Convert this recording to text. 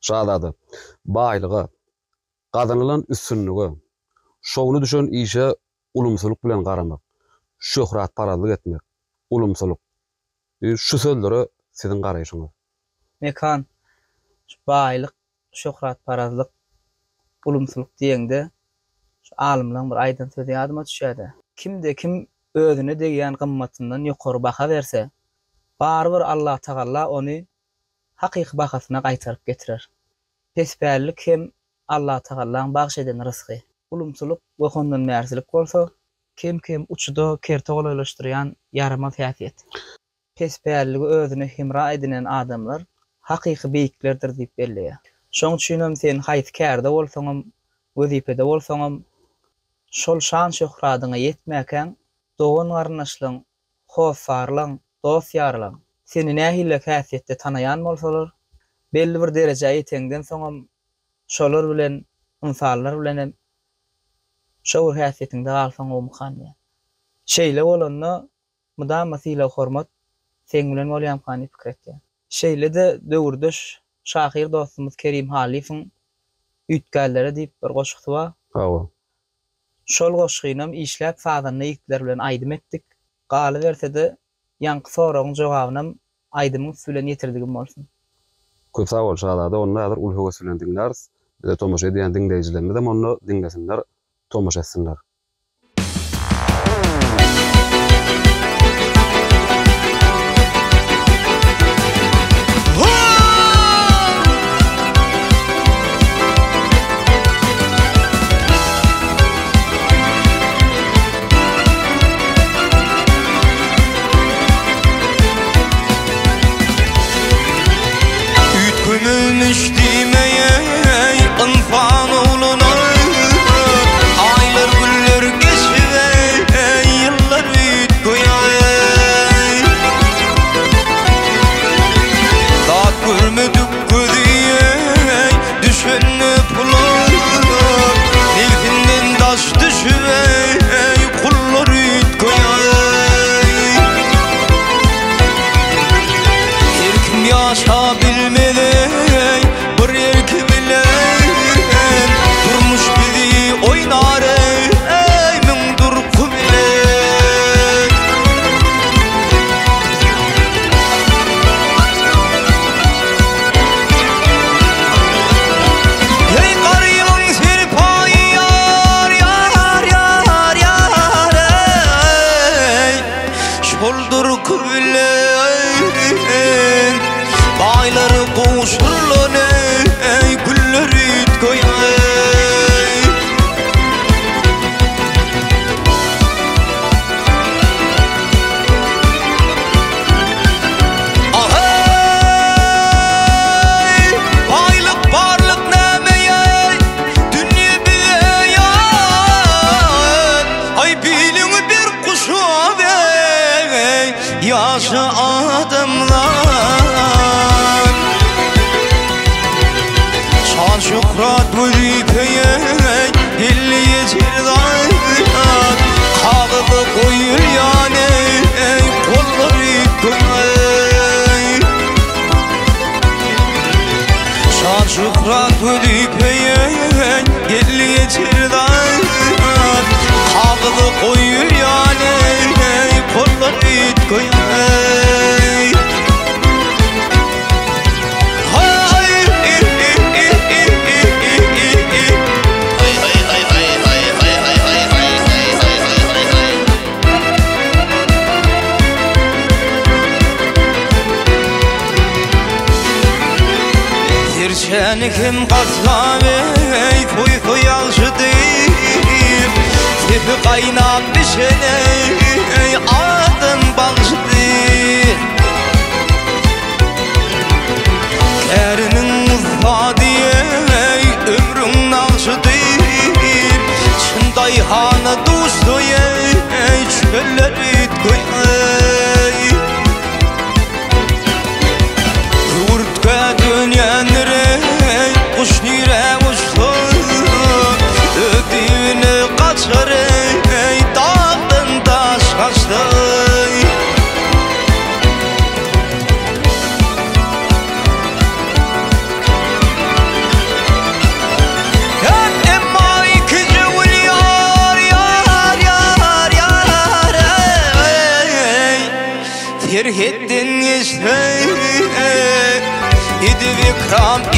Şazada, baýlyga, gazanylan üstünlige, şowuna düşen işe ulumsylyk bilen garamak, şöhratparazlyk etmek, ulumsylyk. Şu sözlere siziň garaýşyňyz? Mekan, şu baýlyk, şöhratparazlyk, ulumsylyk diýeňde, şu alymlaň bir aýdan sözi ýadyma düşýär-de. Kimde-kim özüne degýän gymmatyndan ýokary baha berse, barybir Allatagalla ony hakyky bahasyna gaýtaryp getirer. Pespällik hem Allatagallaň bagş eden rysgy. Ulumsylyk we hondanbärsilik bolsa, kem-kem uçuda kerte golaýlaşdyrýan ýaramaz häsiýet. Pespälligi özüne hemra edinen adamlar hakyky beýiklerdir diýip belleýär. Şoň üçinem sen haýsy kärde bolsaňam, wezipede bolsaňam, şol şan-şöhradyňa ýetmäkäň, dogan-garyndaşlaň, hossarlaň, dost-ýarlaň seni nähili häsiýetde tanaýan bolsalar, belli bir derejä ýeteňden soňam şolar bilen, ynsanlar bilenem şo bir häsiýetiňde galsaň gowumykan diýýän. Şeýle bolanda mydama sylag-hormat seň bilen bolýamykan diýip pikir etýän. Şeýle-de döwürdeş şahyr dostumyz Kerim Halyfowyň Üýtgänlere diýip bir goşgusy bar. Hawa. Şol goşgynam işläp sazanda ýigitler bilen aýdym etdik. Galyberse-de ýaňky soragyň jogabynam aýdymyň üsti bilen ýetirdigim bolsun. Köp sag bol Şazada onda häzir uly höwes bilen diňläris. Bize tomaşa edýän diňleýjilerimizem onda diňlesinler, tomaşa etsinler. Üýtgememiş diýmeýeý ynsan ogluna Aýlar günler geçibeý ýyllar üýtgeýär Zat görmedik gözi düşende pula Nebsinden daş düşübeý kullar üýtgeýär Her kim ýaşa bilmez eý, bir erki bilen Durmuş bizi oýnar eý, müň durky bilen Eý garybyň serpaýy ýar, ýar, ýar, ýar eý Şol durky bilen Baýlary gowşurylan eý Güller üýtgeýär Aheý! Baýlyk barlyk nämeýeý? Dünýe bize ýat. Aý biliňi bir guşa ber, ýaşa adamzat. Şan-şöhrat wezipeýe elli ýeter zat. Kagyza goýulýan eý, gollary köýeý. Şan-şöhrat wezipeýe elli ýeter zat. Kagyza goýulýan eý, gollary köýeý. Serçäni kim gassap eý, soýsa ýagşy diýip, Sepi gaýnap bişen eý, adam bagşy Käriniň ussady eý, ömrüň nagşydy, Çyn daýhana duşsa eý, çöller üýtgeý. Höwürtgä dönýändir eý, guş nirä uçsa, Öz düýbüne gaçar eý, dagdan daş gaçsa. Ikram.